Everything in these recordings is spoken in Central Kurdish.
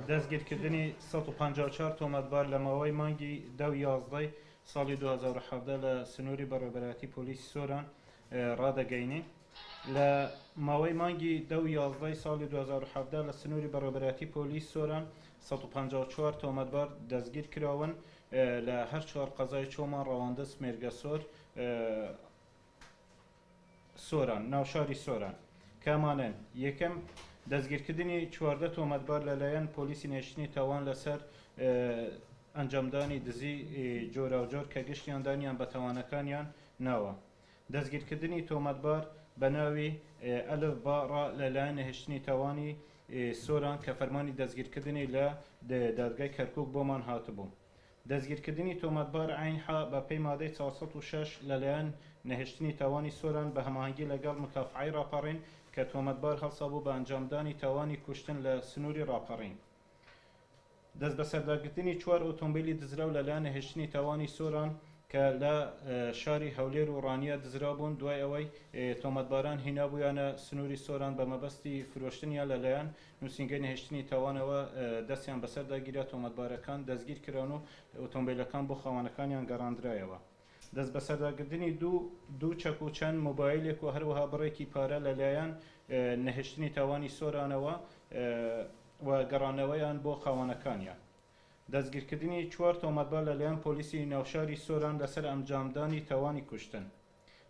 دەستگیرکردنی 154 تۆمەتبار لە ماوەی مانگی دە و یازدەی ساڵی 2017 لە سنووری بەڕێوەبەرایەتی پۆلیسی سۆران ڕادەگەینین. لە ماوەی مانگی دە و یازدەی ساڵی 2017 لە سنووری بەڕێوەبەرایەتی پۆلیس سۆران 154 تۆمەتبار دەستگیر کراون لە هەر چوار قەزای چۆمان، ڕەواندز، مێرگەسۆر، سۆران، ناوشاری سۆران، کە ئەمانەن، یەکەم، دەستگیرکردنی 14 تۆمەتبار لەلایەن پۆلیسی نەهێشتنی تاوان لەسەر ئەنجامدانی دزی جۆراوجۆر کە گشتیان دانیان بە تاوانەکانیان ناوە. دەستگیرکردنی تۆمەتبار بە ناوی، ئەلف با ڕا، لەلایەن نەهێشتنی تاوانی سۆران کە فەرمانی دەستگیرکردنی لە دادگای کەرکوک بۆمان هاتبوو. دەستگیرکردنی تۆمەتبار عەین حا بە پێی مادەی 406 لەلایەن نەهێشتنی تاوانی سۆران بە هەماهەنگی لەگەڵ مکافحەی ڕاپەڕین کە تۆمەتبار هەڵسابوو بە ئەنجامدانی تاوانی کوشتن لە سنووری ڕاپەڕین. دەستبەسەرداگرتنی چوار ئۆتۆمبیلی دزراو لەلایەن نەهێشتنی تاوانی سۆران کە لە شاری هەولێر و ڕانیە دزرابوون دوای ئەوەی تۆمەتباران هینابوویانە سنووری سۆران بە مەبەستی فرۆشتنیان لەلایەن نووسینگەی نەهێشتنی تاوانەوە دەستیان بەسەردا گیرا، تۆمەتبارەکان دەستگیر کران و ئۆتۆمبیلەکان بۆ خاوەنەکانیان گەڕاندرایەوە. دەستبەسەرداگرتنی دوو چەک و چەند مۆبایلێک و هەروەها بڕێکی پارە لەلایەن نەهێشتنی تاوانی سۆرانەوە و گەڕانەوەیان بۆ خاوەنەکانیان. دەستگیرکردنی چوار تۆمەتبار لەلایەن پۆلیسی ناوشاری سۆران لەسەر ئەنجامدانی تاوانی کوشتن.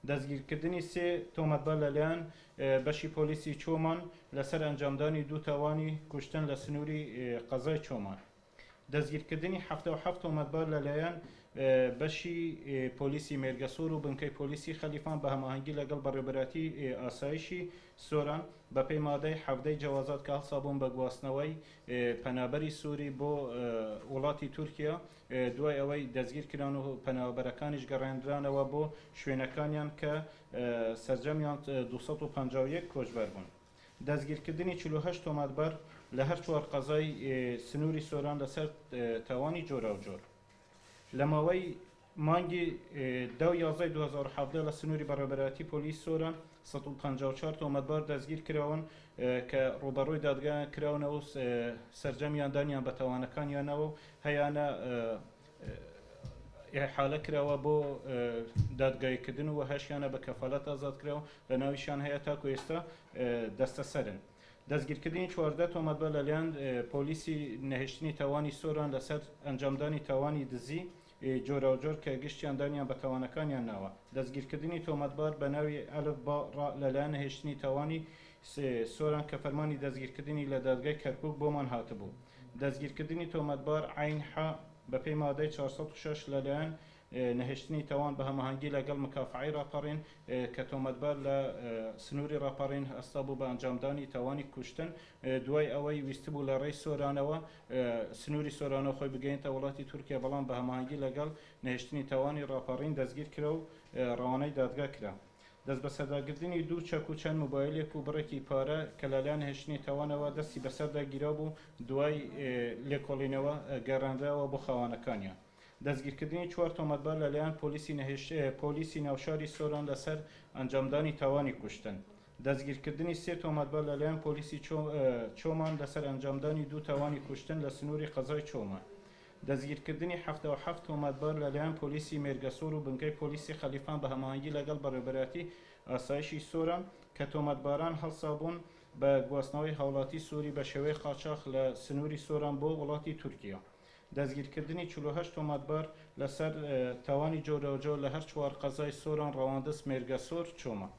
دەستگیرکردنی سێ تۆمەتبار لەلایەن بەشی پۆلیسی چۆمان لەسەر ئەنجامدانی دوو تاوانی کوشتن لە سنووری قەزای چۆمان. دەستگیرکردنی 77 تۆمەتبار لەلایەن بەشی پۆلیسی مێرگەسۆر و بنکەی پۆلیسی خەلیفان بە هەماهەنگی لەگەڵ بەڕێوەبەرایەتی ئاسایشی سۆران بەپێی مادەی 17 جەوازات کە هەڵسابوون بە گواستنەوەی پەنابەری سووری بۆ وڵاتی تورکیا دوای ئەوەی دەستگیر کران و پەنابەرەکانیش گەڕێنرانەوە بۆ شوێنەکانیان کە سەرجەمیان 251 کۆچبەر بوون. دەستگیرکردنی 48 تۆمەتبار لە هەر چوار قەزای سنووری سۆران لەسەر تاوانی جۆراوجۆر. لە ماوەی مانگی دە و یازدەی 2017 لە سنووری بەڕێوەبەرایەتی پۆلیس سۆران 154 تۆمەتبار دەستگیر کراون کە ڕووبەڕووی دادگایان کراونەوە و سەرجەمیان دانیان بە تاوانەکانیانەوە و هەیانە ئیحالە کراوە بۆ دادگاییکردن و هەشیانە بە کەفالەت ئازاد کراوە، لە ناویشیان هەیە تاکو ئێستا دەستەسەرن. دەستگیرکردنی 14 تۆمەتبار لەلایەن پۆلیسی نەهێشتنی تاوانی سۆران لەسەر ئەنجامدانی تاوانی دزی جۆراوجۆر کە گشتیان دانیان بە تاوانەکانیان ناوە. دەستگیرکردنی تۆمەتبار بە ناوی ئەلف با ڕا لەلایەن نەهێشتنی تاوانی سۆران کە فەرمانی دەستگیرکردنی لە دادگای کەرکوک بۆمان هاتبوو. دەستگیرکردنی تۆمەتبار عەین حا بەپێی مادەی 406 لەلایەن نەهێشتنی تاوان بە هەماهەنگی لەگەڵ مکافحەی ڕاپەڕین کە تۆمەتبار لە سنووری ڕاپەڕین هەستابوو بە ئەنجامدانی تاوانی کوشتن دوای ئەوەی ویستبوو لە ڕێی سۆرانەوە سنووری سۆرانەوە خۆی بگەیەنێتە وڵاتی تورکیا، بەڵام بە هەماهەنگی لەگەڵ نەهێشتنی تاوانی ڕاپەڕین دەستگیر کرا و ڕەوانەی دادگا کرا. دەستبەسەرداگرتنی دوو چەک و چەند مۆبایلێک و بڕێکی پارە کە لەلایەن نەهێشتنی تاوانەوە دەستی بەسەردا گیرابوو دوای لێکۆڵینەوە گەڕێنراوە بۆ خاوەنەکانیان. دەستگیرکردنی چوار تۆمەتبار لەلایەن پۆلیسی پۆلیسی ناوشاری سۆران لەسەر ئەنجامدانی تاوانی کوشتن. دەستگیرکردنی سێ تۆمەتبار لەلایەن پۆلیسی چۆمان لەسەر ئەنجامدانی دوو تاوانی کوشتن لە سنووری قەزای چۆمان. دەستگیرکردنی 77 تۆمەتبار لەلایەن پۆلیسی مێرگەسۆر و بنکەی پۆلیسی خەلیفان بە هەماهەنگی لەگەڵ بەڕێوەبەرایەتی ئاسایشی سۆران کە تۆمەتباران هەڵسابوون بە گواستنەوەی هاوڵاتی سووری بە شێوەی قاچاخ لە سنووری سۆران بۆ وڵاتی تورکیا. دەستگیرکردنی 48 تۆمەتبار لەسەر تاوانی جۆراوجۆر لە هەر چوار قەزای سۆران، ڕەواندز، مێرگەسۆر، چۆمان.